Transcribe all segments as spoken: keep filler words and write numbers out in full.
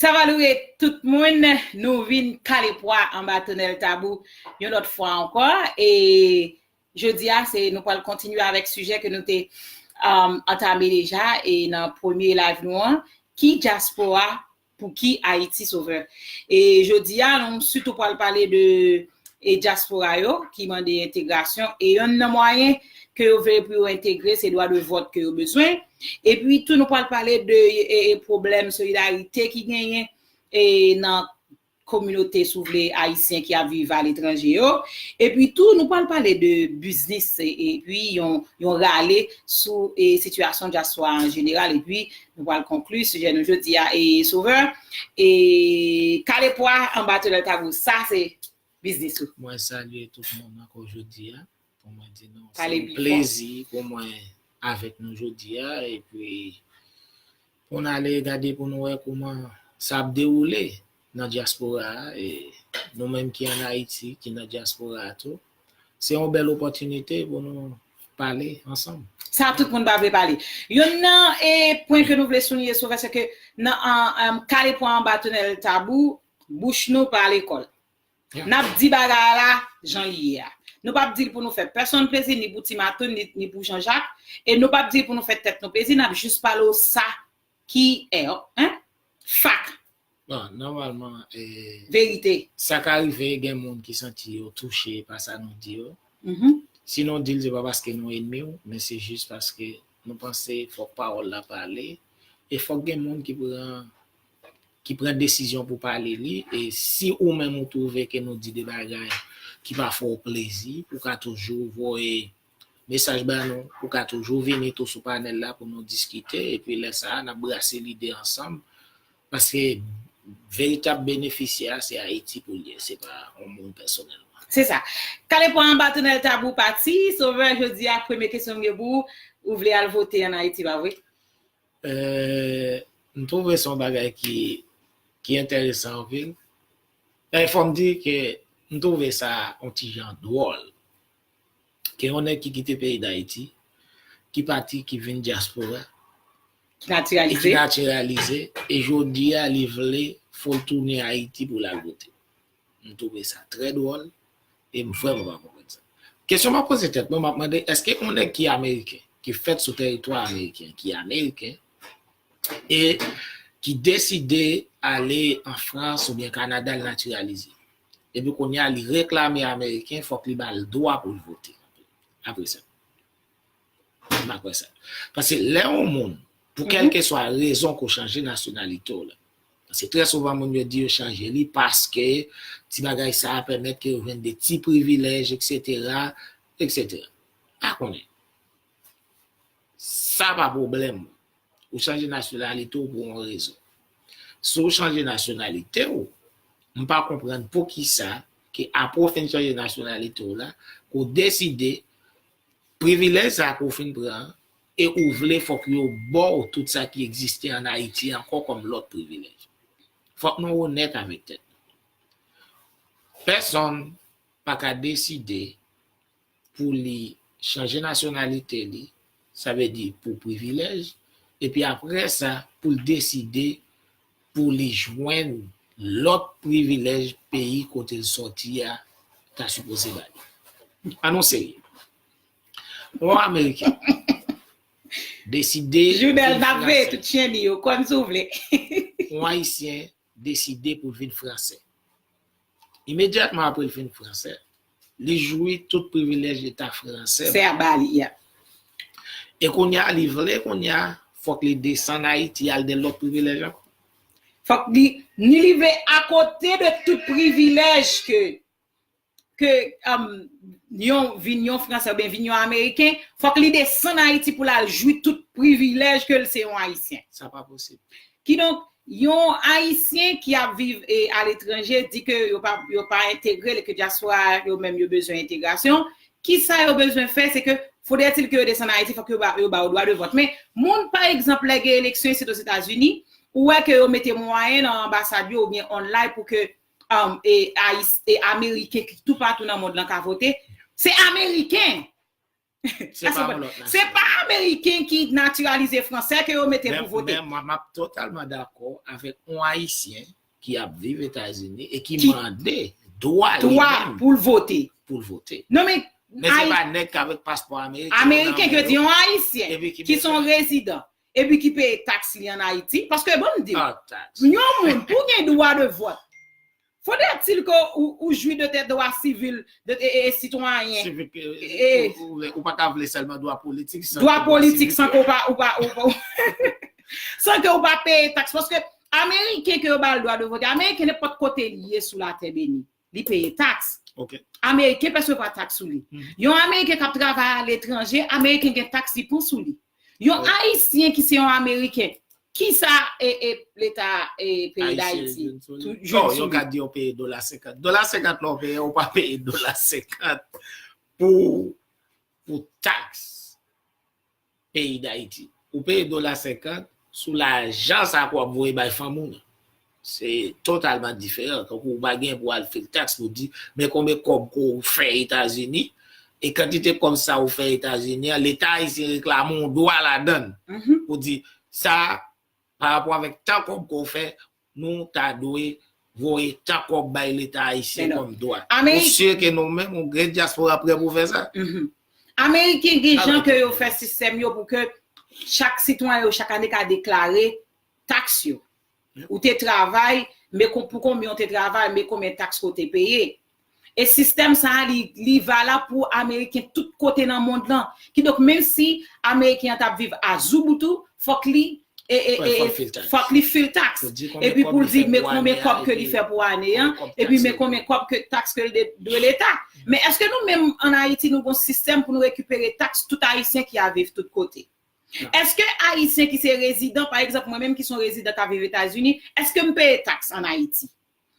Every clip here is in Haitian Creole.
Savalou tout moun, nou vin kale pwa anba tonèl tabou yon lòt fwa ankò. E jodi a, se nou pral kontinye avèk sijè ke nou te um, antame deja e nan premye live nou an, ki dyaspora pou ki Ayiti Sovè. E jodi a, nou sitou pral pale de e dyaspora yo ki mande entegrasyon e yonn nan mwayen ke yo vle pou yo entegre se dwa de vòt ke yo bezwen. Epi tou nou pral pale de e, e pwoblèm solidarite ki genyen e nan kominote, si w vle, ayisyen ki ap viv aletranje yo. Epi tou nou pral pale de biznis e, epi yon, yon rale sou e, sitiyasyon dyaspora an jeneral. Epi nou pral konkli sijè nou jodi a e Sovè. E kale pwa anba tonèl tabou, sa se biznis ou. Mwen salye tout moun ankò jodi a. Pou mwen di nou, se yon plezi pou mwen avèk nou jodi a. Epi, pou n ale gade pou nou wè kouman sa ap dewoule nan dyaspora a. E nou menm ki ann Ayiti, ki nan dyaspora a tou, se yon bèl opòtinite pou nou pale ansanm. Sa tout moun pa vle pale. Yonn nan e pwen ke nou vle souliye Sovè, se ke nan an, an, kale pwa anba tonèl tabou, bouch nou pa lekòl. N ap di bagay la jan li ye a. Nou p ap di l pou nou fè pèsonn plezi, ni pou Ti Maton, ni, ni pou Jean Jacques. E nou p ap di l pou nou fè tèt nou plezi, n ap jis pale w sa ki è, en? Fak. Bon, nòmalman, eh, verite. Sa ka rive, gen moun ki santi yo touche pa sa nou di yo. Si nou di l, se pa paske nou enmi w, men se jis paske nou panse fòk pawòl la pale. E fòk gen moun ki pran ki pran desizyon pou pale li, e si ou menm ou twouve ke nou di de bagay ki pa fè w plezi, ou ka toujou voye mesaj ba nou, ou ka toujou vini tou sou panèl la pou nou diskite, epi lè sa a, n ap brase lide ansanm, paske veritab benefisyè a, se Ayiti pou l ye, se pa yon moun pèsonèlman. Se sa. Kale pwa anba tonèl tabou pati, Sovè, jodi a, premye kesyon m gen pou ou, ou vle al vote ann Ayiti, pa vre? Eh, m twouve se yon bagay ki, ki enteresan anpil. E fò m di ke m twouve sa yon ti jan dwòl. Ke yon nèg ki kite peyi Dayiti, ki pati, ki vin dyaspora, ki natiralize, e jodi a li vle fò l tounen Ayiti pou l al vote. M twouve sa trè dwòl e m vrèman pa konprann sa. Kesyon m ap poze tèt mwen, m ap mande, èske yon nèg ki ameriken, ki fèt sou tèritwa ameriken, ki ameriken, e ki deside ale an Frans oubyen Kanada, l natiralize. Epi kounye a, li reklame ameriken, fòk li ba l dwa pou l vote. Apre sa. M pa kwè sa. Paske lè yon moun, pou kèlkeswa rezon ke w chanje nasyonalite w la, paske trè souvan moun yo di yo chanje li paske ti bagay sa a pèmèt ke yo jwenn de ti privilèj, etsetera, etsetera. Pa konnen. Sa pa pwoblèm ou. Ou chanje nasyonalite w pou yon rezon. Si w chanje nasyonalite w, m pa konprann poukisa ke apre w fin chanje nasyonalite w la, ke w deside privilèj sa a ke w fin pran an, e ou vle fòk yo ba w tout sa ki egziste ann Ayiti ankò kòm lòt privilèj. Fòk nou onèt avèk tèt nou. Pèsonn pa ka deside pou li chanje nasyonalite li, sa vle di pou privilèj, epi apre sa, pou l deside pou li jwenn lòt privilèj peyi kote l sòti a ta sipoze ba li. Ann nou serye. Yon Ameriken deside Jounèl vin n ap veye franse. Tout chen li yo, konn si w vle. Yon Ayisyen deside pou l vin franse. Imedyatman apre l fin franse, li jwi tout privilèj Leta franse. Sè a ba li, ya. E kounye a, li vle kounye a, fòk li desann Ayiti, al de lòt privilèj ankò. Fòk li, ni li vle akote de tout privilèj ke, ke, um, yon, vin yon Fransè oubyen vin yon Ameriken, fòk li desann Ayiti pou l al jwi tout privilèj ke l se yon Ayisyen. Sa pa posib. Kidonk, yon Ayisyen ki ap viv e aletranje di ke yo pa, yo pa entegre, ke dyaspora yo menm yo bezwen entegrasyon. Kisa yo bezwen fè, se ke fodrètil ke yo desann Ayiti, fòk yo ba, yo ba yo dwa de vòt. Men, moun, pa egzanp, lè gen eleksyon isit Ozetazini, ou wè ke yo mete mwayen nan anbasad yo oubyen online pou ke, um, e, Ayis-, e, Ameriken ki toupatou nan mond lan ka vote. Se Ameriken! Se pa yon lòt nasyon. Se pa Ameriken ki natiralize fransè ke yo mete pou vote. Men, men m ap totalman dakò avèk yon Ayisyen ki ap viv Etazini e ki mande dwa li menm pou l vote. Pou l vote. Non, men, men se pa nèg k avèk paspò ameriken. Ameriken ki di yon Ayisyen ki se yon rezidan epi ki peye taks li ann Ayiti, paske bon m di w, yon moun pou gen dwa de vòt, faudrait-il que ou, ou jwi de tes droits civils, de, e, e, sitwayen. Sivik, e, e, ou, ou pa ka vle sèlman dwa politik san dwa politik san ke ou pa, ou pa, ou pa, san ke ou pa peye taks. Paske Ameriken ke yo ba l dwa de vote, Ameriken nenpòt kote li ye sou latè beni, li peye taks. Ameriken pèsevwa taks sou li. Yon Ameriken k ap travay aletranje, Ameriken gen taks li pran sou li. Yon Ayisyen ki se yon Ameriken, kisa e, e, Leta e, peyi Dayiti? Yo ka di yo peye dola senkant. Dola senkant la w peye, ou pa peye dola senkant pou, pou taks peyi Dayiti. Ou peye dola senkant sou lajan sa ke w ap voye bay fanmi w nan. Se totalman diferan. Tankou ou pa gen pou al fil taks pou di, men konbyen kòb ke w fè Etazini, e kantite kòb sa ou fè Etazini an, Leta ayisyen reklame yon dwa ladan l. Pou di, sa, pa rapò avèk tan kòb ke w fè, nou ta dwe voye tan kòb bay Leta ayisyen kòm dwa. Ou si ke nou menm, yon grenn dyaspora prè pou fè sa? Ameriken gen jan ke yo fè sistèm yo pou ke chak sitwayen yo chak ane ka deklare taks yo. Ou te travay, men kon-, pou konbyen ou te travay, men konbyen taks ke w te peye. E sistèm sa a, li, li valab pou Ameriken tout kote nan mond lan. Kidonk, menm si Ameriken an t ap viv a Zouboutou, fòk li, e, e, e, fòk li fil taks. Epi pou l di, men konbyen kòb ke li fè pou ane an, epi men konbyen kòb ke taks ke l de-, dwe Leta. Men èske nou menm ann Ayiti, nou gon sistèm pou nou rekipere taks tout Ayisyen ki a viv tout kote? Èske Ayisyen ki se rezidan, pa egzanp, mwen menm ki se yon rezidan k ap viv Etazini, èske m peye taks ann Ayiti?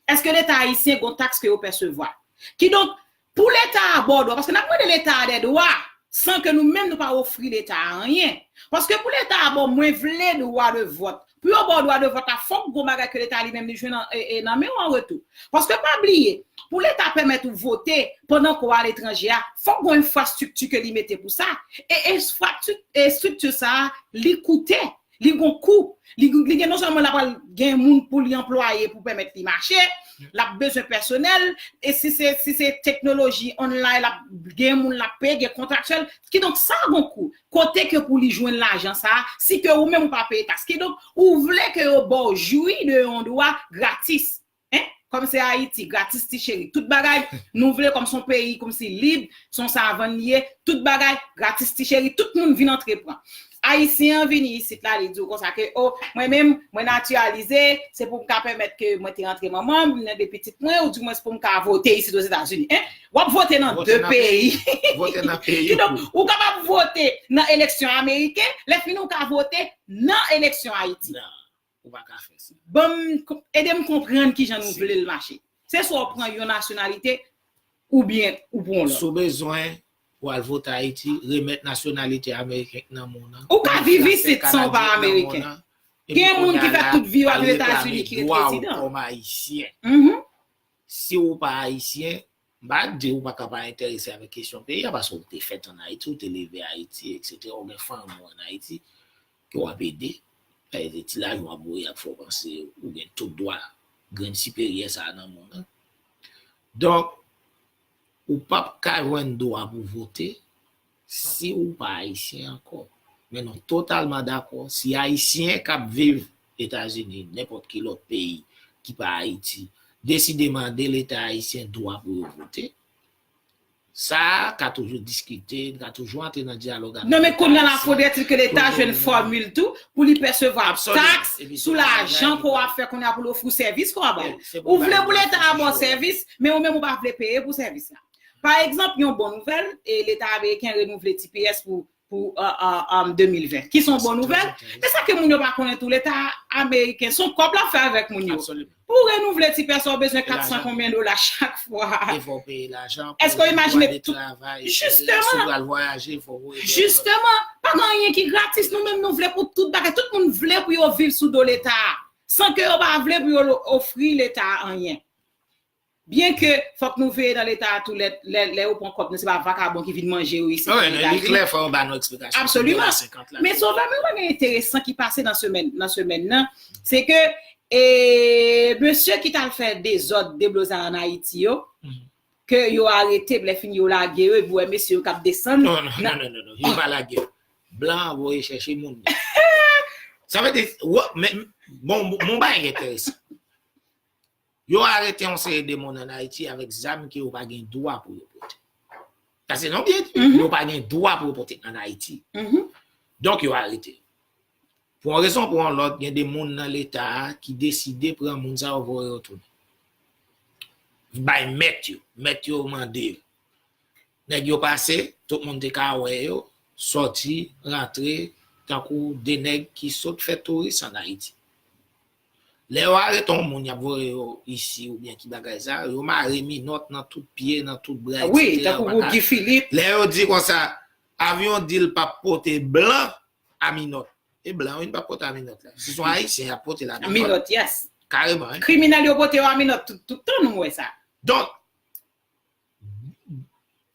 Èske Leta ayisyen gon taks ke yo pèsevwa? Kidonk, pou Leta a ba w dwa, paske n ap mande Leta a dè dwa, san ke nou menm nou pa ofri Leta a anyen. Paske pou Leta a ba w, mwen vle dwa de vòt. Pou yo ba w dwa de vòt la, fòk gon bagay ke Leta li menm li jwenn nan, e, e, nan men w an retou. Paske pa bliye, pou Leta pèmèt ou vote pandan ke w aletranje a, fòk gon enfrastrikti ke li mete pou sa. E enfrastrikti, e estrikti sa a, li koute, li gon kou. Li, li gen non sèlman l ap pral gen moun pou li anplwaye pou pèmèt li mache, l ap bezwen pèsonèl, e si se, si se teknoloji online, l ap gen moun l ap peye, gen kontraktyèl. Kidonk, sa gon kou. Kote ke pou li jwenn lajan sa a, si ke ou menm ou pa peye taks? Kidonk, ou vle ke yo ba w jwi de yon dwa gratis. Hein? Kòm se Ayiti, gratis ti cheri. Tout bagay, nou vle kòm se yon peyi, kòm si lib, se yon savann li ye, tout bagay, gratis ti cheri, tout moun vin antre pran. Ayisyen an vini isit la, li di w konsa ke, o, mwen menm, mwen natiralize, se pou m ka pèmèt ke mwen te antre manman m, nan de pitit mwen, ou di mwen se pou m ka vote isit Ozetazini. Hein? W ap vote nan de peyi. Vote nan peyi. Kidonk, ou kapab vote nan eleksyon ameriken, lè fini ou ka vote nan eleksyon Ayiti. Ou pa ka fè sa. Ban m, ede m konprann kijan nou vle l mache. Se swa w pran yon nasyonalite, oubyen ou pran yon lòt. Si w bezwen pou al vote Ayiti, remèt nasyonalite ameriken nan men w nan. Ou ka viv isit san w pa ameriken. Gen moun ki fè tout vi yo ap Etazini ki ret rezidan. Kòm ayisyen. Si w pa ayisyen, m pa di w pa ka pa enterese avèk kesyon peyi a, paske w te fèt ann Ayiti, w te leve Ayiti, etsetera. Ou gen fanmi w ann Ayiti ke w ap ede. Paske ti lajan w ap voye ap fè w panse ou gen tout dwa grenn siperyè sa a nan men w nan. Donk, ou p ap ka jwenn dwa pou vote si ou pa ayisyen ankò. Men nou totalman dakò, si ayisyen k ap viv Etazini, nenpòt ki lòt peyi ki pa Ayiti, deside mande Leta ayisyen dwa pou yo vote, sa a ka toujou diskite, n ka toujou antre nan dyalòg avèk Leta ayisyen. Non, men kounye a la, faudrait-il que Leta jwenn fòmil tou pou li pèsevwa taks sou lajan ke w ap fè kounye a pou l ofri w sèvis ke w ap ba l. Ou vle pou Leta a ba w sèvis, men ou menm ou pa vle peye pou sèvis la. Pa egzanp, yon bon nouvèl, e Leta ameriken renouvle T P S pou, pou, euh, euh, euh, de mil ven. Ki se yon bon nouvèl. Men sa ke moun yo pa konnen tou, Leta ameriken, se yon kòb l ap fè avèk moun yo. Pou w renouvle T P S, ou bezwen kat san konbyen dola chak fwa. Èske w imajine tout? Jisteman. Jisteman, pa gen anyen ki gratis. Nou menm, nou vle pou tout bagay. Tout moun vle pou yo viv sou do Leta a, san ke yo pa vle pou yo lo-, ofri Leta a anyen. Byen ke fòk nou veye nan Leta a tou lè, lè, lè yo pran kòb nou, se pa vakabon ki vin manje yo isit nan Leta. Wi, li klè, fò yo ba nou eksplikasyon. Absoliman. Men Sovè, men pa gen enteresan ki pase nan semèn, nan semèn nan, se ke e, mesye ki t al fè dezòd deblozay ann Ayiti yo, ke yo arete, lè fini yo lage yo, epi w wè mesye yo k ap desann. Non, non, non, non, non, non. Yo pa lage yo. Blan an voye chèche moun. Sa vle di, men, bon, bon, bagay enteresan. Yo arete yon seri de moun ann Ayiti avèk zam ke yo pa gen dwa pou yo pote. Sa se non byen di, yo pa gen dwa pou yo pote ann Ayiti. Donk, yo arete. Pou yon rezon, pou yon lòt, gen de moun nan Leta a ki deside pran moun sa yo voye yo tounen. Bay mèt yo, mèt yo mande yo. Nèg yo pase, tout moun te ka wè yo, sòti, rantre, tankou de nèg ki sot fè touris ann Ayiti. Lè yo arete yon moun, y ap voye yo isi oubyen ki bagay sa, yo mare minòt nan tout pye, nan tout bra, etsetera. Wi, tankou pou Guy Philippe. Lè yo di konsa, avyon di l p ap pote blan a minòt. E blan, wi, n p ap pote a minòt la. Si se yon Ayisyen, y ap pote l a minòt. Minòt, yes. Kareman, wi. Kriminèl yo pote yo a minòt tout, tout tan, nou wè sa. Donk,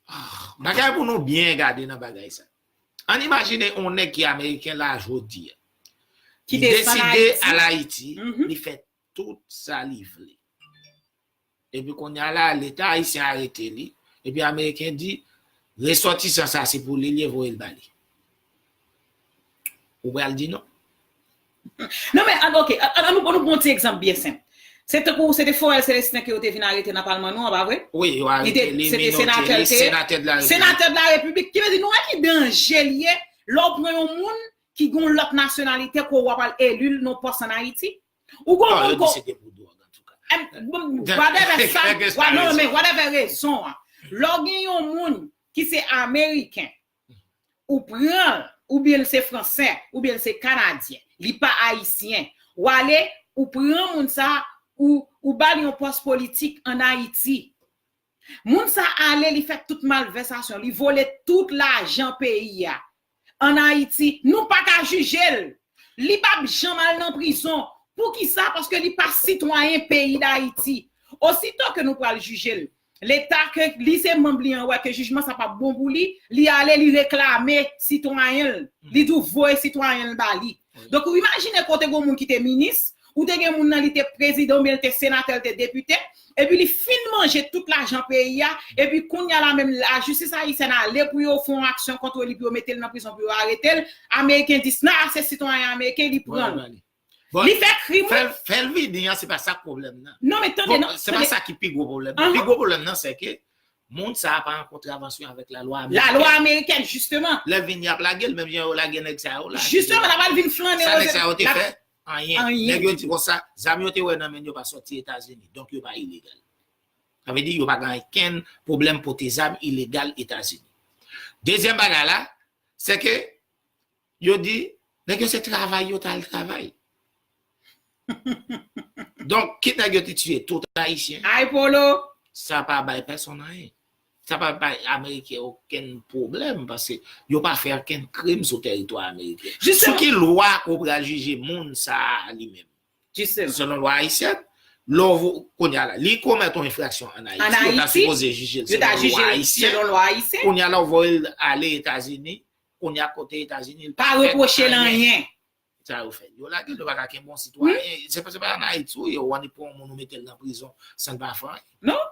ah, bagay pou nou byen gade nan bagay sa. Ann imajine yon nèg ki ameriken la jodi a. Ki desann Ayiti. Li deside al Ayiti, li fè tout sa li vle. Epi kounye a la, Leta ayisyen arete li. Epi ameriken di, resòtisan sa se pou li, li voye l ba li. Ou pral di non? Non, men, an, ok, an, an, nou, nou pran yon ti egzanp byen senp. Se tankou, se te Forel Célestin ke yo te vin arete nan palman nou an, pa vre? Wi, yo arete li, menote li, senatè de la Repiblik. Senatè de la Repiblik, ki vle di, nou wè ki danje li ye, lè w pran yon moun ki gen yon lòt nasyonalite, ke w ap al eli l nan pòs ann Ayiti? Ou gon moun ko... Whatever sa, non, men whatever rezon an. Lè w gen yon moun ki se ameriken, ou pran l, oubyen l se fransè, oubyen l se kanadyen, li pa ayisyen, w ale, ou pran moun sa, ou, ou ba l yon pòs politik ann Ayiti. Moun sa ale, li fè tout malvèsasyon, li vole tout lajan peyi a. Ann Ayiti, nou pa ka jije l. Li p ap janm al nan prizon. Poukisa? Paske li pa sitwayen peyi Dayiti. Osito ke nou pral jije l, Leta ke li se manm li an wè ke jijman sa p ap bon pou li, li ale, li reklame sitwayen l, li tou voye sitwayen l ba li. Donk, ou imajine kote gen moun ki te minis, ou te gen moun nan li te prezidan oubyen li te senatè, li te depite, epi li fin manje tout lajan peyi a, epi kounye a la menm lajistis ayisyèn ale pou yo fè yon aksyon kont li, pou yo mete l nan prizon, pou yo arete l, ameriken di, nan, se sitwayen ameriken, li pran l. Li fè krim, wi. Fè l vini an, se pa sa k pwoblèm nan. Non, men tande, non, se pa sa ki pi gwo pwoblèm nan. Pi gwo pwoblèm nan, se ke moun sa a pa an kontravansyon avèk lalwa amerikèn. Lalwa amerikèn, jisteman. Lè vini, y ap lage l, menm jan yo lage nèg sa yo la. Jisteman, l ap al vin flannen. Sa nèg sa yo te fè? Anyen. Anyen ditou. Nèg yo di konsa, zam yo te wè nan men yo pa sòti Etazini, donk yo pa ilegal. Sa vle di, yo pa gen okenn pwoblèm pote zam ilegal Etazini. Dezyèm bagay la, se ke yo di, nèg yo se travay yo t al travay. Donk, kit nèg yo te tiye, tout ayisyen. Ay, Polo! Sa pa bay pèsonn anyen. Sa pa bay ameriken okenn pwoblèm, paske yo pa fè okenn krim sou tèritwa ameriken. Sou ki lwa ke w pral jije moun sa a li menm? Selon lwa ayisyèn, lè w vo-, kounye a la, li komèt yon enfraksyon ann Ayiti, yo ta sipoze jije l selon lwa ayisyen. Kounye a la, w voye l ale Etazini, kounye a kote Etazini, li pa fè anyen. Pa repwoche l anyen. Sa yo fè. Yo lage l, yo pa ka kenbe yon sitwayen. Se pa, se pa ann Ayiti, wi, yo annik pran yon moun, ou mete l nan prizon, san l pa fè anyen. Non.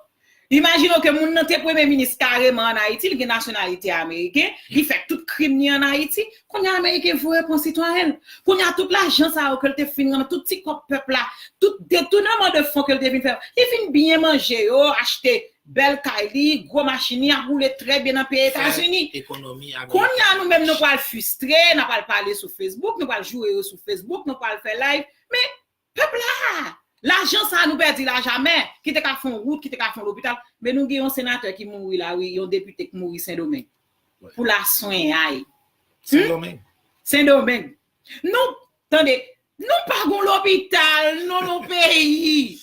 Imajine w ke moun nan te premye minis kareman ann Ayiti, li gen nasyonalite ameriken, li fè tout krim li ann Ayiti, kounye a ameriken voye pran sitwayen l. Kounye a tout lajan sa yo ke l te fin rann, tout ti kòb pèp la, tout detounman de fon ke l te vin fè, li vin byen manje yo, achte bèl kay li, gwo machin li, ap woule trè byen nan peyi Etazini. Kounye a nou menm nou pral fristre, n ap al pale sou Facebook, nou pral joure yo sou Facebook, nou pral fè live. Men pèp la, lajan sa a nou pèdi l ajamè, ki te ka fè yon wout, ki te ka fè yon lopital, men nou gen yon senatè ki mouri la, wi, yon depite ki mouri Sendomeng. Pou laswenyay. Sendomeng. Sendomeng. Nou, tande, nou pa gon lopital, non, nan peyi.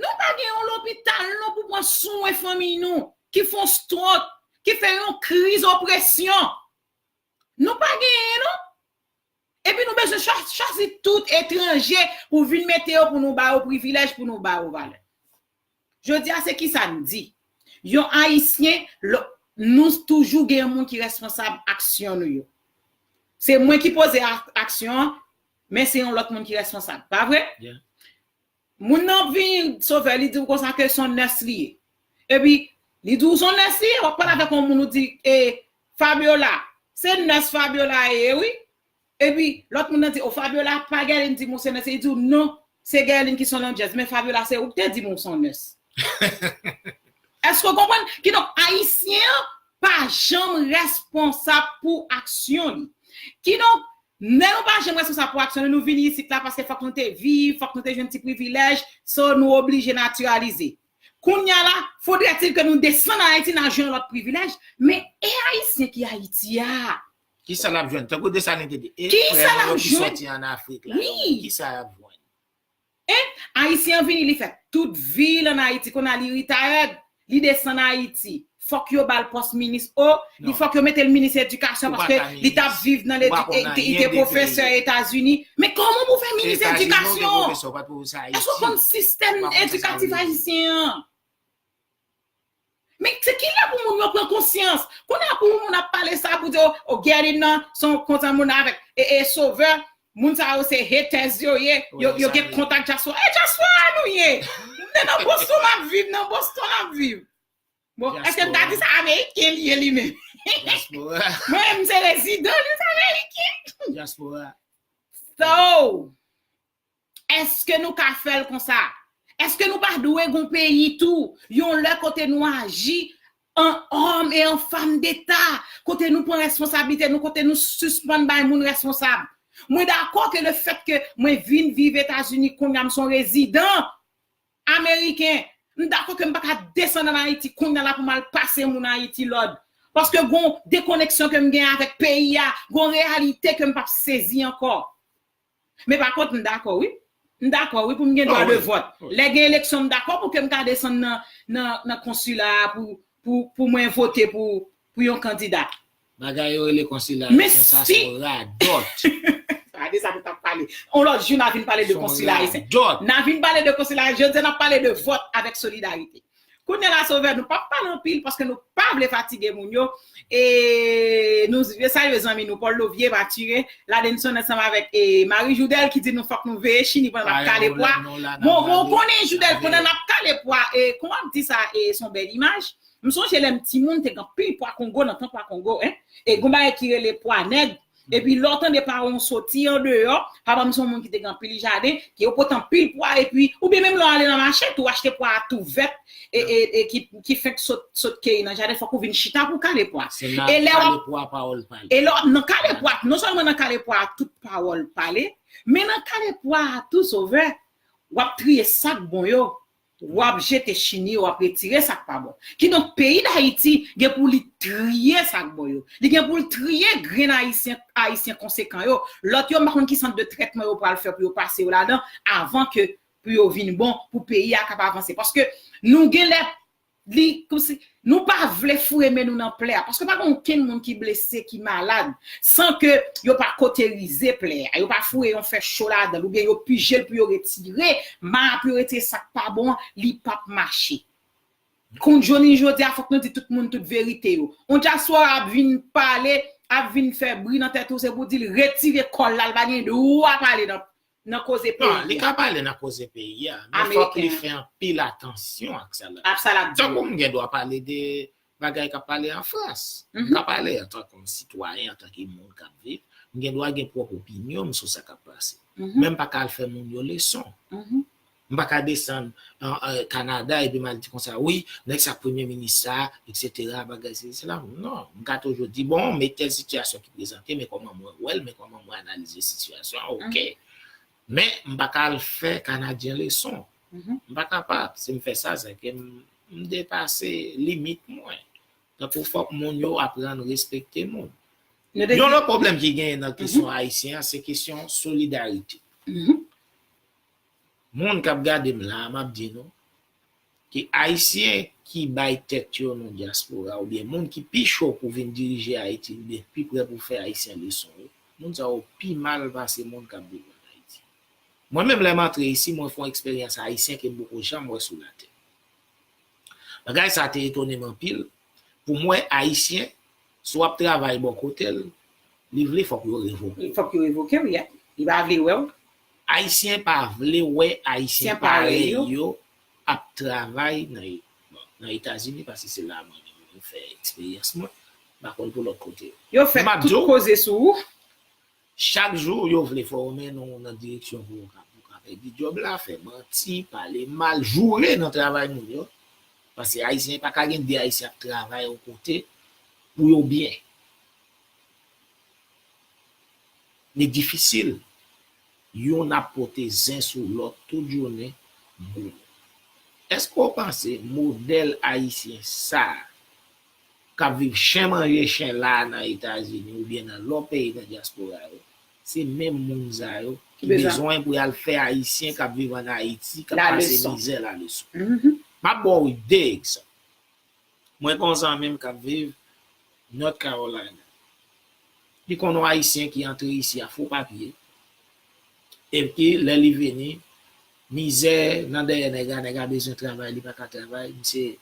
Nou pa gen yon lopital, non, pou pran swen fanmi nou, ki fè yon stroke, ki fè yon kriz opresyon. Nou pa genyen, non. Epi nou bezwen chwa-, chwazi tout etranje pou vin mete yo, pou nou ba yo privilèj, pou nou ba yo valè. Jodi a se kisa n di? Yon Ayisyen, lò, nou toujou gen yon moun ki responsab aksyon nou yo. Se mwen ki poze a- aksyon an, men se yon lòt moun ki responsab. Pa vre? Moun nan vini, Sovè, li di w konsa ke se yon nès li ye. Epi, li di w se yon nès li ye, w ap pale avèk yon moun, ou di, e, Fabiola, se nès Fabiola ye, wi. Epi, lòt moun nan di, o, Fabiola pa Guerline di m ou se nès, li di w non, se Guerline ki se yon landjèz, men Fabiola se ou ki te di m ou se yon nès. Èske w konprann? Kidonk, Ayisyen an pa janm responsab pou aksyon li. Kidonk, lè nou pa janm responsab pou aksyon nou, nou vini isit la paske fòk nou te viv, fòk nou te jwenn ti privilèj, so nou oblije natiralize. Kounye a la, faudrait-il que nou desann Ayiti, n al jwenn lòt privilèj, men e Ayisyen ki Ayiti a? Kisa l ap jwenn? Tankou Desalin te di, e Kisa frè l ap nou yo ki jwenn? Sòti an Afrik la, Wi. Kisa y ap jwenn? Ayisyen an vini, li fè tout vi l ann Ayiti, kounye a li retired, li desann Ayiti. Fòk yo ba l pòs minis o, li Non. fòk yo mete l minis edikasyon Ou pa paske ka li t ap minis. viv nan Ou pa ledi- konn li te- li anyen te de pwofesè peyi. Etazini. Men kòman pou fè minis Etazini, ou te edikasyon? pwofesè, ou pa t pwofesè Ayiti. Èske w konn sistèm Ou pa konn sa edikatif vle di. Ayisyen an? Men se kilè pou moun yo pran konsyans? Kounye a pou moun ap pale sa pou di, o, o Guerline nan, se yon kontan moun avèk e, e Sovè, moun sa yo se haters yo ye, yo, Wi, yo sa gen vle kontak dyaspora. E dyaspora nou ye! M te nan Boston, m ap viv, nan Boston, m ap viv. Bon, èske m ka di sa Ameriken li ye li menm? Dyaspora. Mwen, m se rezidan, li se Ameriken. Dyaspora. So, èske nou ka fè l konsa? Èske nou pa dwe gon peyi tou? Yon lè kote nou aji an òm e an fanm deta, kote nou pran responsablite nou, kote nou sispann bay moun responsab. Mwen dakò ke le fèt ke mwen vin viv Etazini kounye a, m se yon rezidan ameriken, m dakò ke m pa ka desann ann Ayiti kounye a la pou m al pase moun Ayiti lòd. Paske gon dekoneksyon ke m gen avèk peyi a, gon reyalite ke m p ap sezi ankò. Men pa kont, m dakò, wi. M dakò, wi, pou m gen dwa de vòt. Lè gen eleksyon, m dakò pou ke m ka desann nan, nan, nan konsila a pou, pou, pou mwen vote pou, pou yon kandida. Bagay yo rele konsila Men ayisyen, sa si- se yon radòt. Sa de sa pou t ap pale. On lòt jou, n a vin pale de Son konsila ayisyen. Radòt. N a vin pale de konsila ayisyen. Jodi a, n ap pale de vòt avèk solidarite. Kounye a la, Sovè, nou p ap pale anpil paske nou pa vle fatige moun yo. E nou salye zanmi nou, Paul Lovier, Mathurin, Ladenson ansanm avèk e Marie Joudel ki di nou fòk nou veye chini pandan n ap kale pwa. Bon, bon, konnen Joudel, pandan n ap kale pwa, e, kòman ap di sa, e, se yon bèl imaj. M sonje lè m timoun, te gen anpil pwa Kongo nan tan pwa Kongo, en. E gon bagay ki rele pwa nèg. Epi lè w tande paran w soti andeyò, papa m se yon moun ki te gen anpil jaden, ke yo pote anpil pwa, epi, oubyen menm lè w ale nan mache tou, w achte pwa a tou vèt, e, e, e ki, ki fenk sot, sot keyi nan jaden, fòk ou vin chita pou w kale pwa. Se nan E lè w ap- kale pwa pawòl pale. E lè w ap nan kale pwa, non sèlman nan kale pwa a tout pawòl pale, men nan kale pwa a tou, Sovè, w ap triye sa k bon yo. W ap jete chini yo, w ap retire sa k pa bon. Kidonk, peyi Dayiti gen pou li triye sa k bon yo. Li gen pou l triye grenn ayisyen, ayisyen konsekan yo. Lòt yo, m pa konn ki sant de trètman yo pral fè pou yo pase yo ladan avan ke pou yo vin bon, pou peyi a kapab avanse. Paske nou gen lè, li, kòmsi, nou pa vle foure men nou nan plè a. Paske pa gen okenn moun ki blese, ki malad, san ke yo pa koterize plè a. Yo pa foure yon fè cho ladan l, oubyen yo pije l pou yo retire ma a, pou yo retire sa k pa bon an, li p ap mache. Kounye jounen jodi a, fòk nou di tout moun tout verite yo. On dyaspora ap vin pale, ap vin fè bri nan tèt ou, se pou di l retire kòl la, l pa gen dwa pale nan, nan koze peyi a. Non, li ka pale nan koze peyi a, men fòk li fè anpil atansyon ak sa l ap di. Tankou m gen dwa pale de bagay k ap pale an Frans. M ka pale antanke yon sitwayen, antanke moun k ap viv. M gen dwa gen pwòp opinyon m sou sa k ap pase. Men m pa ka al fè moun yo leson. M pa ka desann an, an, Kanada epi m al di konsa, wi, nèg sa premye minis sa, etsetera, bagay sesi, sela. Non, m ka toujou di, bon, men tèl sitiyasyon ki prezante, men kòman mwen wè l, men kòman mwen analize sitiyasyon an, oke. Men m pa ka al fè Kanadyen leson. M pa kapab. Si m fè sa, se ke m, m depase limit mwen. Tankou fòk moun yo aprann respekte moun. Yon lòt pwoblèm ki genyen nan kesyon ayisyen an, se kesyon solidarite. Moun k ap gade m la a, m ap di nou, ke Ayisyen ki bay tèt yo nan dyaspora, oubyen moun ki pi cho pou vin dirije Ayiti, oubyen pi prè pou fè Ayisyen leson yo, moun sa yo pi mal pase moun k ap viv ann Ayiti. Mwen menm, lè m antre isi, mwen fè yon eksperyans Ayisyen ke m poko janm wè sou latè. Bagay sa te etone m anpil. Pou m wè Ayisyen, si w ap travay bò kote l, li vle fòk yo revoke w. Fòk yo revoke w, yeah. Li pa vle wè w. Ayisyen pa vle wè Ayisyen parèy yo ap travay nan, nan Etazini, paske se la mwen menm mwen fè eksperyans mwen. M pa konn pou lòt kote. Yo fè tout koze sou ou. Chak jou, yo vle fòmen nou nan direksyon pou w ka, pou w ka pèdi djòb la, fè manti, pale mal, joure nan travay moun yo. Paske Ayisyen, pa ka gen de Ayisyen ap travay yon kote pou yo byen. Li difisil. Youn ap pote zen sou lòt tout jounen. Boum. Èske w panse modèl ayisyen sa a k ap viv chen manje chen la nan Etazini oubyen nan lòt peyi nan dyaspora yo, se menm moun sa yo ki bezwen pou y al fè Ayisyen k ap viv ann Ayiti, k ap pase mizè la leson. M ap ba w de egzanp. Mwen gen yon zanmi m k ap viv North Carolina. Li konn yon Ayisyen ki antre isi a fo papye. Epi lè li vini, mizè nan dèyè nèg la, nèg la bezwen travay, li pa ka travay, misye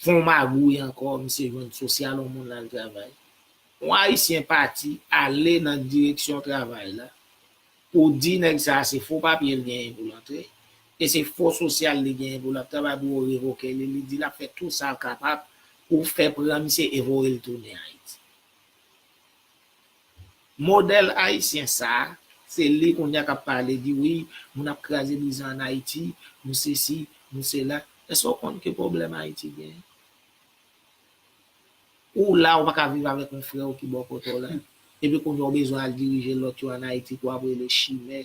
fè yon magouy ankò, misye jwenn sosyal yon moun l al travay. Yon Ayisyen pati, ale nan direksyon travay la, pou di nèg sa a se fo papye l genyen pou l antre, e se fo sosyal li genyen pou l ap travay pou yo revoke li, li di l ap fè tou sa l kapab pou fè pran misye e voye l tounen Ayiti. Modèl ayisyen sa a, se li kounye a k ap pale, di wi, moun ap kraze brize ann Ayiti, nou sesi, nou sela. Èske w konn ki pwoblèm Ayiti genyen? Ou la, ou pa ka viv avèk yon frè w ki bò kote w la. Epi kounye a w bezwen al dirije lòt yo ann Ayiti, pou w ap rele chimè,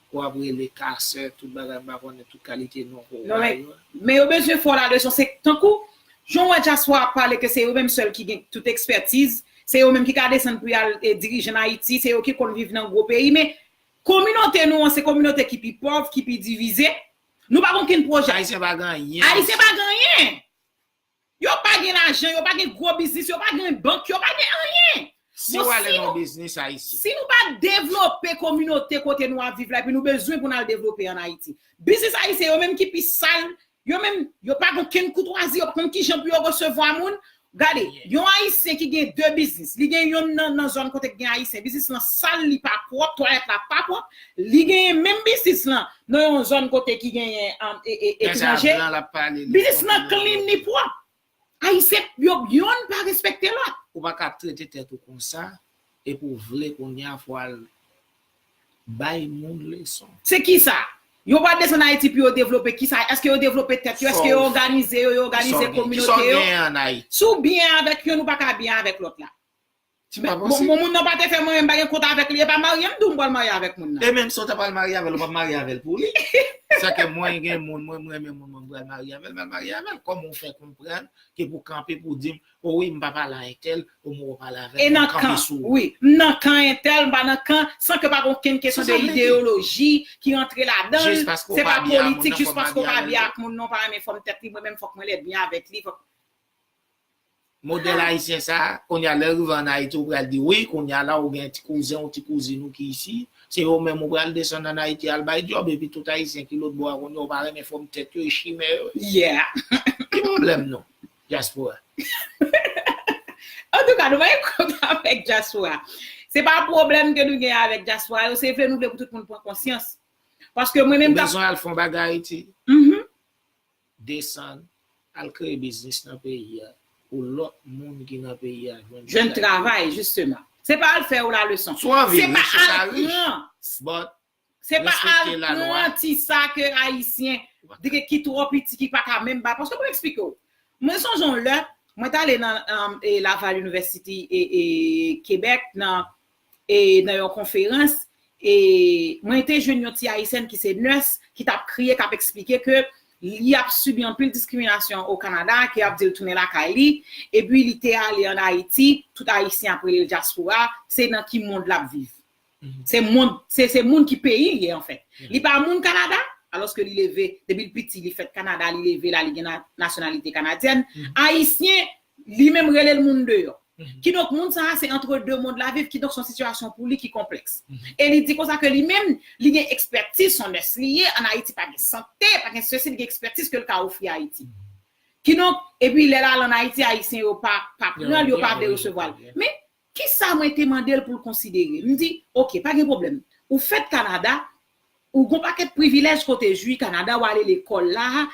pou w ap rele kasè, tout bagay, m pa konnen tout kalite non pou w ba yo. Men yo bezwen fè w la leson, se tankou jan w wè dyaspora ap pale ke se yo menm sèl ki gen tout ekspètiz, se yo menm ki ka desann pou y al e, dirije ann Ayiti, se yo ki konn viv nan gwo peyi, men kominote nou an se kominote ki pi pòv, ki pi divize. Nou pa gen okenn pwojè. Ayisyen pa gen anyen. Ayisyen pa gen anyen. Yo pa gen lajan, yo pa gen gwo biznis, yo pa gen bank, yo pa gen anyen. Si w ale nan biznis ayisyen. Si nou pa devlope kominote kote nou ap viv la, epi nou bezwen pou n al devlope ann Ayiti. Biznis ayisyen yo menm ki pi sal, yo menm, yo pa gen okenn koutwazi, yo pa konn kijan pou yo resevwa moun. Gade, yon Ayisyen ki gen de biznis, li gen yonn nan, nan zòn kote k gen Ayisyen, biznis lan sal, li pa pwòp, twalèt la pa pwòp, li genyen menm biznis lan nan yon zòn kote ki genyen um, e, e, etranje. Biznis lan clean, li pwòp. Ayisyen, yo, yonn pa respekte lòt. Ou pa ka trete tèt ou konsa, epi w vle kounye a fò w al bay moun leson. Se kisa? Yo pa desann Ayiti pou yo devlope kisa? Èske yo devlope tèt yo? Èske yo òganize yo? Yo òganize kominote yo? Si w byen avèk yonn, ou pa ka byen avèk lòt la. Bon, moun nan pa te fè mwen, m pa gen kont avèk li, e pa marye m di w m pral marye avèk moun nan. E menm si w ta pral marye avè l, ou p ap marye avè l pou li. Sa ke mwen gen moun, mwen, mwen renmen moun, mwen pral marye avè l, m al marye avè l. Kòman w fè konprann ke pou kanpe pou di m, o wi, m pa pale a entèl, o mwen pale avè l, e nan kan, wi, m nan kan entèl, m pa nan kan, san ke pa gen okenn kesyon de ideyoloji ki rantre ladan l, se pa politik, jis paske w pa byen ak moun nan, w pa renmen fòm tèt li, mwen menm fòk mwen lèd byen avèk li, fòk Modèl ayisyen sa, kounye a lè rive ann Ayiti, ou pral di wi, kounye a la, ou gen ti kouzen ou ti kouzin ou ki isi, se yo menm ou pral desann ann Ayiti al bay djòb, epi tout ayisyen ki lòt bò a kounye a, ou pa renmen fòm tèt yo, e chimè yo. Yeah. Ki pwoblèm nou, dyaspora? Antouka, nou pa gen kont avèk dyaspora. Se pa pwoblèm ke nou gen avèk dyaspora yo, se vle nou vle pou tout moun pran konsyans. Paske mwen menm... Ou bezwen al fè yon bagay Ayiti. Desann, al kreye biznis nan peyi a, pou lòt moun ki nan peyi a jwenn travay, jisteman. Se pa al fè yo laleson. Se pa al pran, se pa al pran ti sa ke Ayisyen ki twò piti, ki pa ka menm bay. Paske pou m eksplike w, mwen sonje yon lè, mwen t ale nan um, e Laval University e, e Quebec, nan e nan yon konferans, e mwen te jwenn yon ti ayisyèn ki se nurse, ki t ap kriye, k ap eksplike ke li ap sibi anpil diskriminasyon o Kanada, ke y ap di l tounen lakay li, epi li te ale ann Ayiti, tout ayisyen ap rele l dyaspora, se nan ki mond l ap viv. Se mond, se, se moun ki peyi l ye, anfèt. Li pa moun Kanada, alòske li leve, depi l piti, li fèt Kanada, li leve la, li gen na, nasyonalite kanadyèn. Ayisyen, li menm rele l moun deyò. Kidonk, moun sa a se entre deux mondes l ap viv, kidonk se yon sitiyasyon pou li ki konplèks. E li di konsa ke li menm, li gen ekspètiz, se yon nurse li ye, ann Ayiti pa gen sante, pa gen sesi, li gen ekspètiz ke l ka ofri Ayiti. Kidonk, epi lè l al ann Ayiti, Ayisyen yo pa, pa pran l, yo pa vle resevwa l. Men, kisa mwen te mande l pou l konsidere? M di, oke, pa gen pwoblèm. Ou fèt Kanada, ou gon pakèt privilèj kote jwi Kanada, w ale lekòl la,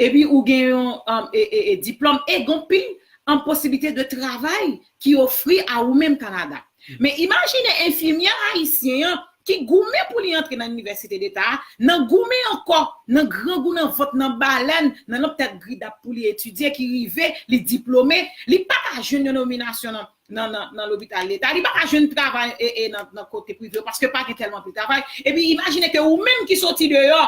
epi ou gen yon um, e, e, e, diplòm, e gon pil an posibilite de travay ki ofri a ou menm Kanada. Men imajine enfimyè ayisyen an ki goumen pou li antre nan inivèsite deta a, nan goumen ankò, nan grangou, nan vant, nan balèn, nan lòt tèt gridap pou li etidye, ki rive, li diplome, li pa ka jwenn yon nominasyon nan, nan, nan, nan lopital leta, li pa ka jwenn travay e, e, nan, nan kote prive yo, paske pa gen tèlman pil travay. Epi imajine ke ou menm ki soti deyò,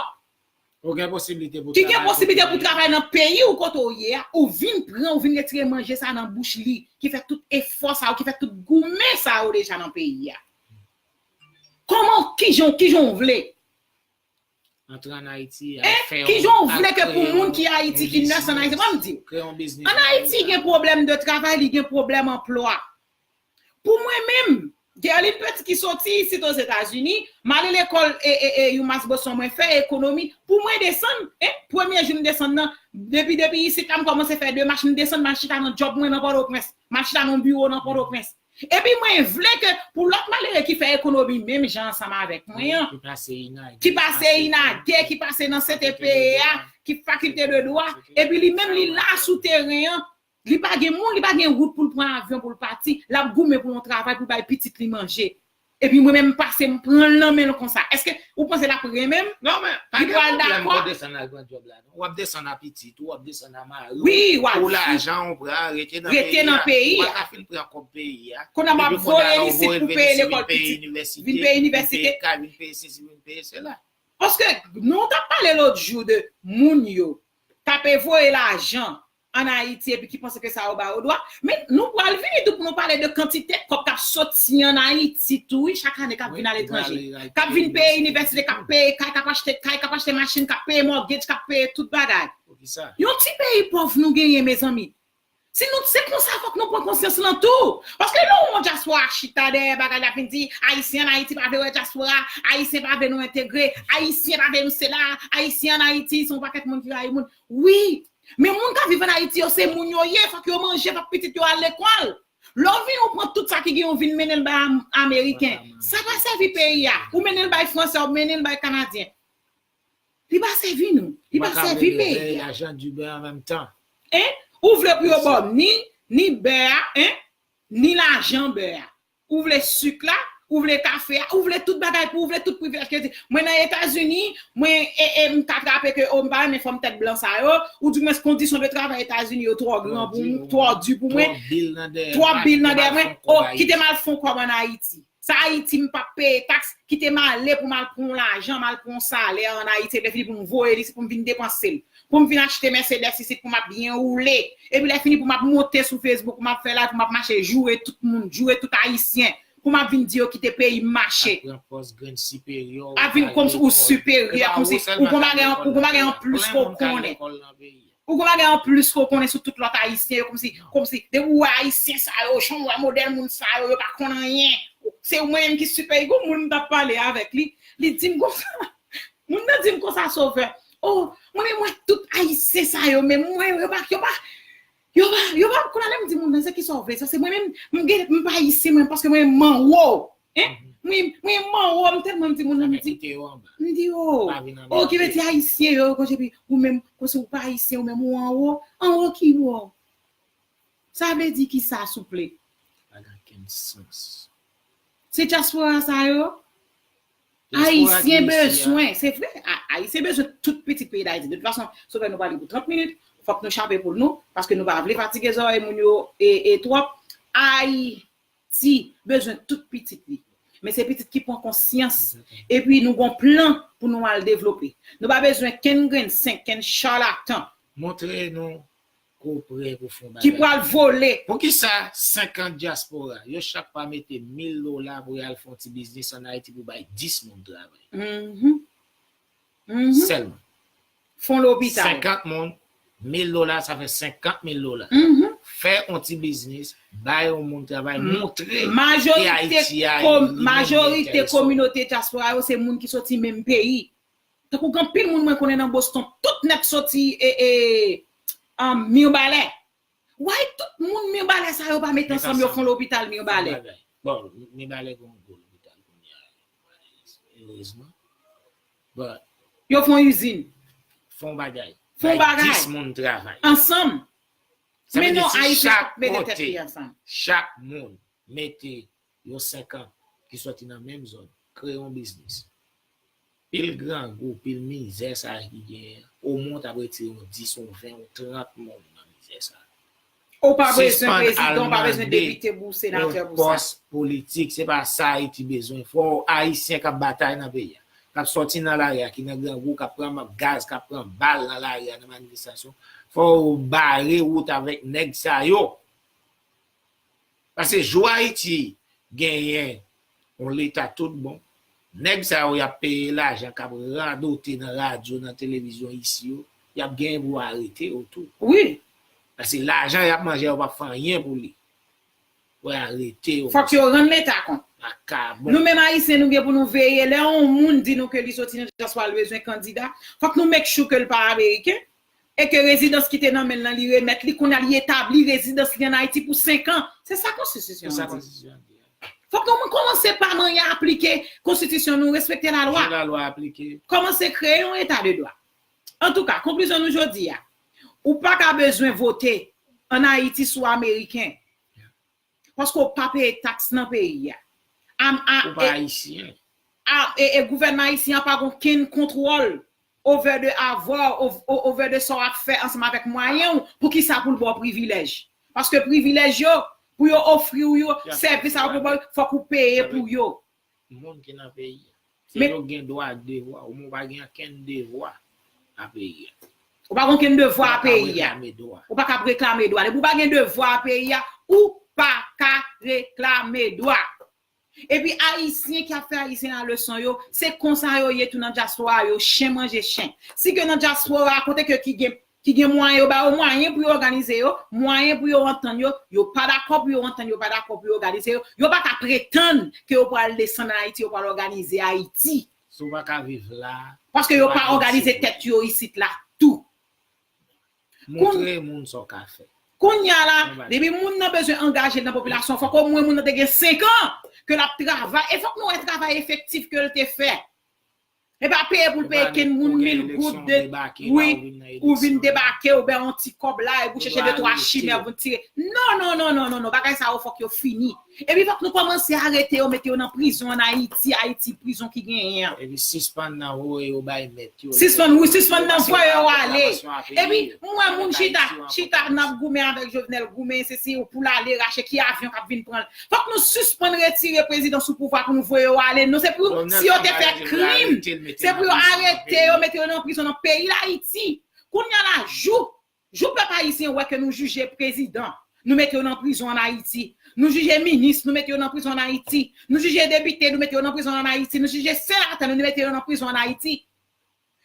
Ou gen posiblite pou ki gen posiblite pou travay nan peyi ou kote ou ye a, ou vin pran, ou vin retire manje sa nan bouch li, ki fè tout efò sa yo, ki fè tout goumen sa yo deja nan peyi a. Kòman, kijan, kijan w vle? Antre ann Ayiti, al fè yon... Kijan w vle ke pou moun ki Ayiti, ki nèse ann Ayiti, ban m di w. Ann Ayiti, gen pwoblèm de travay, li gen pwoblèm anplwa. Pou mwen menm, Guerline Petit ki soti isit Ozetazini, m ale lekòl e, e, e, UMass Boston mwen fè ekonomi. Pou mwen desann, en, premye jou m desann nan, depi, depi isit la m kòmanse fè demach, m desann, m al chita nan djòb mwen nan Pòtoprens. M al chita nan biwo nan Pòtoprens. Epi mwen vle ke pou lòt malere ki fè ekonomi menm jan ansanm avèk mwen an, ki pase inage, ki pase nan C T P E a, ki fakilte de dwa, epi li menm li la sou teren an, li pa gen moun, li pa gen wout pou l pran avyon pou l pati, l ap goumen pou yon travay pou bay pitit li manje. Epi mwen menm m pase m pran l nan men l konsa. Èske ou panse l ap renmen m? Non, men pa gen pwoblèm pou w desann al pran djòb la. W ap desann a pitit ou, w ap desann a mari w, pou lajan w pran, rete nan peyi a. Ou pa ka fin pran kòb peyi a. Kounye a m ap voye l isit pou peye lekòl pitit, vin peye inivèsite, vin peye kay, vin peye sesi, vin peye sela. Paske nou t ap pale lòt jou de moun yo t ape voye lajan ann Ayiti epi ki panse ke sa yo ba yo dwa. Men nou pral vini tou pou nou pale de kantite kòb k ap soti ann Ayiti tou, wi, chak ane k ap vin aletranje. K ap vin peye inivèsite, k ap peye kay, k ap achte kay, k ap achte machin, k ap peye mortgage, k ap peye tout bagay. Yon ti peyi pòv nou genyen, mezanmi. Si nou se konsa, fòk nou pran konsyans lan tou. Paske lè w wè dyaspora chita dèyè bagay la vin di, Ayisyen ann Ayiti pa vle wè dyaspora, Ayisyen pa vle nou entegre, Ayisyen pa vle nou sela, Ayisyen ann Ayiti se yon pakèt moun ki rayi moun. Wi, men moun k ap viv ann Ayiti yo se moun yo ye, fòk yo manje, fòk pitit yo al lekòl. Lè w vini ou pran tout sa ki gen ou vin mennen l bay Ameriken, sa pa sèvi peyi a. Ou mennen l bay Fransè, ou mennen l bay Kanadyen. Li pa sèvi nou. Li pa sèvi peyi a. Lajan di bè an menm tan. En? Ou vle pou yo ba w ni, ni bè a, en? Ni lajan bè a. Ou vle sik la, ou vle kafe a, ou vle tout bagay pou ou vle tout privilèj ke di. Mwen nan Etazini, mwen e, e, m ka trape ke o m pa renmen fanm tèt blan sa yo, ou di mwen kondisyon de travay Etazini yo twò gran pou mwen, twò di pou mwen, twòp bil nan dèyè mwen, o kite m al fon kòb ann Ayiti. Sa Ayiti m p ap peye taks, kite m ale pou m al pran yon lajan, m al pran yon salè ann Ayiti, epi lè fini pou m voye l isit pou m vin depanse l. Pou m vin achte Mercedes isit pou m ap byen woule. Epi lè fini pou m ap monte sou Facebook, pou m ap fè live, pou m ap mache joure tout moun, joure tout Ayisyen. Pou m ap vin di yo kite peyi m mache. Ap pran pòz grenn siperyè. Ap vin kòmsi ou siperyè, kòmsi ou gon bagay an plis ke w konnen. Ou gon bagay an plis ke w konnen sou tout lòt Ayisyen yo, kòmsi, kòmsi, depi w wè Ayisyen sa yo, jan w wè modèl moun sa yo, yo pa konn anyen. Se mwen menm ki siperyè. Gon moun m t ap pale avèk li, li di m konsa, moun nan di m konsa, Sovè, o, mwen menm, mwen, tout Ayisyen sa yo, men mwen, yo pa, yo pa, yo pa, yo pa, kounye a lè m di moun nan, se kisa w vle, sa se mwen menm, m gen, m pa Ayisyen mwen, paske mwen menm m anwo. En? Mwen, mwen m anwo, m tèlman m di moun nan, m di, m di, o, o, ki vle di Ayisyen yo, konsa, epi ou menm, konsa ou pa Ayisyen, ou menm ou anwo, anwo ki bò? Sa vle di kisa, souple? Pa gen okenn sans. Se dyaspora sa yo? Ayisyen bezwen, se vre, Ayisyen bezwen tout pitit peyi Dayiti. De tout fason, Sovè, nou pale pou trant minit, fòk nou chape poul nou, paske nou pa vle fatige zòrèy moun yo e, e twòp. Ayi, Ti bezwen tout pitit li. Men se pitit ki pran konsyans. Epi nou gon plan pou nou al devlope. Nou pa bezwen kenn grenn senk, kenn chalatan. Montre nou ke w prè pou fè yon bagay. Ki pral vole. Poukisa senkant dyaspora, yo chak pa mete mil dola pou y al fè yon ti biznis ann Ayiti pou bay dis moun travay? Sèlman. Fon lopital. Senkant moun, mil dola, sa fè senkant mil dola. Fè yon ti biznis, bay yon moun travay, montre ke Ayiti a, majorite kominote dyaspora yo se moun ki soti menm peyi. Tankou gen anpil moun mwen konnen nan Boston, tout nèt soti e, e, um, Mibalè. Why tout moun Mibalè sa yo pa met ansanm yo fè yon lopital Mibalè? Bon, Mibalè gen yon gwo lopital kounye a, erezman. But yo fè yon izin. Fè yon bagay. Fè yon bagay. Dis moun travay. Ansanm. Men non, Ayisyen ap mete tèt li ansanm. Chak moun mete yon senkant ki soti nan menm zòn, kreye yon biznis. Pil grangou, pil mizè sa ki genyen, omwen w ta retire yon dis, yon ven, yon trant moun nan mizè sa. Ou pa bezwen prezidan, ou pa bezwen depite pou senatè pou sa. Pòs politik, se pa sa Ayiti bezwen. Fò Ayisyen k ap batay nan peyi a, k ap sòti nan lari a, ki nan grangou, k ap pran gaz, k ap pran bal nan lari a, nan manifestasyon, fò yo bare wout avèk nèg sa yo. Paske jou Ayiti genyen yon leta tout bon, nèg sa yo y ap peye lajan k ap radote nan radyo, nan televizyon isi yo, y ap genyen pou arete yo tou. Wi. Paske lajan y ap manje a, yo p ap fè anyen pou li. Pou arete yo. Fòk yo rann leta kont. Vakabon. Nou menm Ayisyen, nou gen pou nou veye. Lè yon moun di nou ke li soti nan dyaspora, li bezwen kandida, fòk nou make sure ke l pa Ameriken. E ke rezidans ki te nan men l lan, li remèt li, kounye a li etabli rezidans li ann Ayiti pou senk an. Se sa konstitisyon an di. Fòk nou kòmanse pa manyen aplike konstitisyon nou, respekte lalwa. Kòmanse kreye yon eta de dwa. Antouka, konklizyon nou jodi a, ou pa ka bezwen vote ann Ayiti si w Ameriken. Paske w pa peye taks nan peyi a. Ou pa Ayisyen. E gouvènman ayisyen an pa gen okenn kontwòl over de avwa w, over de sa w ap fè ansanm avèk mwayen w, poukisa pou l ba w privilèj? Paske privilèj yo, pou yo ofri w yo, sèvis sa yo pou ba w, fòk ou peye pou yo. Moun ki nan peyi a. Se yo gen dwa ak devwa. Ou menm ou pa gen okenn devwa a peyi a. Ou pa gen okenn devwa a peyi a. Ou pa ka reklame dwa. Depi ou pa gen devwa a peyi a, ou pa ka reklame dwa. Epi Ayisyen ki ap fè Ayisyen la leson yo, se konsa yo ye tou nan dyaspora yo, chen manje chen. Si ke nan dyaspora kote ke ki gen ki gen mwayen, yo ba yo mwayen pou yo òganize yo, mwayen pou yo antann yo, yo pa dakò pou yo antann yo, pa dakò pou yo òganize yo, yo pa ka pretann ke yo pral desann ann Ayiti, yo pral òganize Ayiti. Si w pa ka viv la, paske yo pa òganize tèt yo isit la tou. Montre moun sa w ka fè. Kounye a la, depi moun nan bezwen angaje l nan popilasyon, fòk omwen moun nan te gen senk an ke l ap travay, e fòk nou wè travay efektif ke l te fè. E pa peye pou l peye kenn moun mil goud, de, wi, ou vin debake, ou bay yon ti kòb la, epi ou chèche de twa chimè pou tire. Non, non, non, non, non, non, bagay sa yo fòk yo fini. Epi fòk nou kòmanse arete yo, mete yo nan prizon ann Ayiti, Ayiti prizon ki genyen an. Epi sispann nan voye yo bay mèt yo. Sispann, wi, sispann nan voye yo ale. Epi m wè moun chita, chita n ap goumen avèk Jovenel, goumen, se si pou l ale rache ki avyon k ap vin pran l. Fòk nou sispann retire prezidan sou pouvwa pou nou voye yo ale. Non, se pou, si yo te fè krim, se pou yo arete yo, mete yo nan prizon nan peyi Dayiti. Kounye a la, jou, jou pèp ayisyen wè ke nou jije prezidan, nou mete yo nan prizon ann Ayiti. Nou jije minis, nou mete yo nan prizon ann Ayiti. Nou jije depite, nou mete yo nan prizon ann Ayiti. Nou jije senatè, nou mete yo nan prizon ann Ayiti.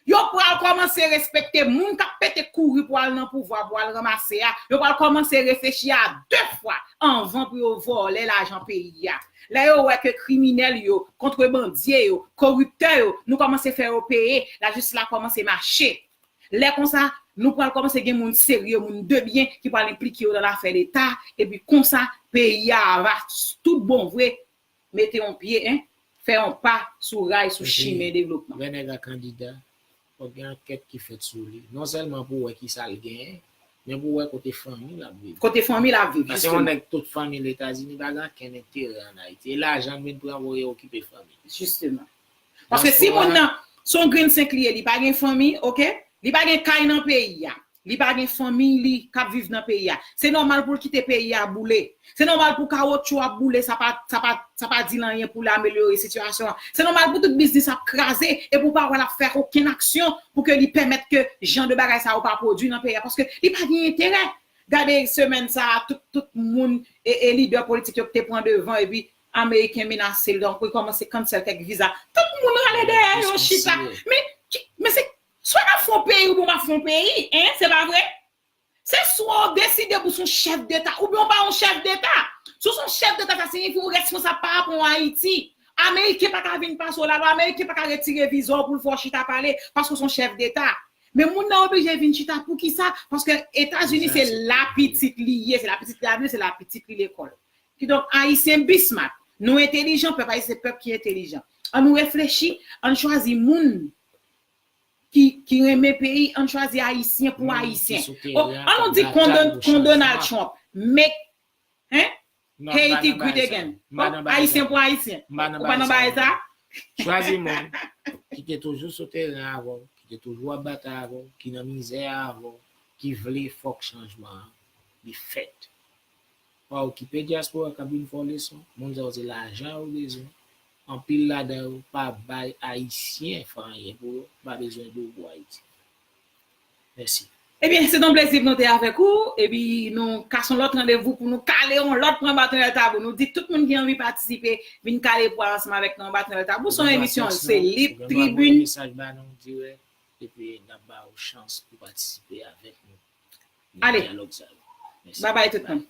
Yo pral kòmanse respekte moun k ap pete kouri pou al nan pouvwa, pou al ranmase a. Yo pral kòmanse reflechi a de fwa anvan pou yo vòlè lajan peyi a. Lè yo wè ke kriminèl yo, kontrebandye yo, koriptè yo, nou kòmanse fè yo peye, lajistis la kòmanse mache. Lè konsa, nou pral kòmanse gen moun serye, moun de byen ki pral enplike yo nan lafè Leta, epi konsa, peyi a va tout bon vre mete yon pye, en, fè yon pa sou ray, sou chimen devlopman. Lè nèg la kandida, fòk gen ankèt ki fèt sou li. Non sèlman pou wè kisa l genyen, men pou wè kote fanmi l ap viv. Kote fanmi l ap viv, jisteman. Paske yon nèg tout fanmi l Etazini pa gen okenn enterè ann Ayiti. E lajan l vin pran voye okipe fanmi l. Jisteman. Paske si moun nan, se yon grenn senk li ye, li pa gen fanmi, oke? Li pa gen kay nan peyi a. Li pa gen fanmi li k ap viv nan peyi a. Se nòmal pou l kite peyi a boule. Se nòmal pou kawotchou ap boule, sa pa, sa pa, sa pa di l anyen pou l amelyore sitiyasyon an. Se nòmal pou tout biznis ap kraze, epi w pa wè l ap fè okenn aksyon pou ke li pèmèt ke jan de bagay sa yo pa pwodui nan peyi a, paske li pa gen enterè. Gade semèn sa a, tout, tout moun e, e lidè politik yo te pran devan, epi Ameriken menase l, donk, pou l kòmanse cancel kèk viza. Tout moun rale dèyè yo, chita. Men, ki, men se, swa n ap fè yon peyi, oubyen w ap fè yon peyi, en, se pa vre? Se swa w deside pou w se yon chèf deta, oubyen w pa yon chèf deta. Si w se yon chèf deta, sa siyifi w responsab pa rapò a Ayiti. Ameriken pa ka vin pase w lalwa, Ameriken pa ka retire viza w pou l fè w chita pale, paske w se yon chèf deta. Men moun nan oblije vin chita. Poukisa? Paske Etazini se lapitit li ye, se lapitit li avni, se lapitit li lekòl. Kidonk, Ayisyen bismat. Nou entelijan, pèp ayisyen se pèp ki entelijan. Ann nou reflechi, ann chwazi moun ki, ki renmen peyi, ann chwazi Ayisyen pou Ayisyen. An nou di kon Donald Trump, make, hein? Haiti great again. Ayisyen pou Ayisyen. Ou pa nan bagay sa? Chwazi moun ki te toujou sou teren avè w, ki te toujou ap batay avè w, ki nan mizè avè w, ki vle fòk chanjman an li fèt. Pa okipe dyaspora k ap vin fè w leson. Moun sa yo se lajan yo bezwen. Anpil ladan yo pa bay Ayisyen fè anyen pou yo, pa bezwen di w pou Ayiti. Mèsi. Ebyen, se yon plezi pou nou te avèk ou. Epi nou kase yon lòt randevou pou nou kale yon lòt pran baton L Tabou. Nou di tout moun ki anvi patisipe, vin kale pwa ansanm avèk nou an baton L Tabou. Se yon emisyon, se lib tribin. Mesaj ba nou dirèk, epi n ap ba ou chans pou patisipe avèk nou. Ale. Babay tout moun.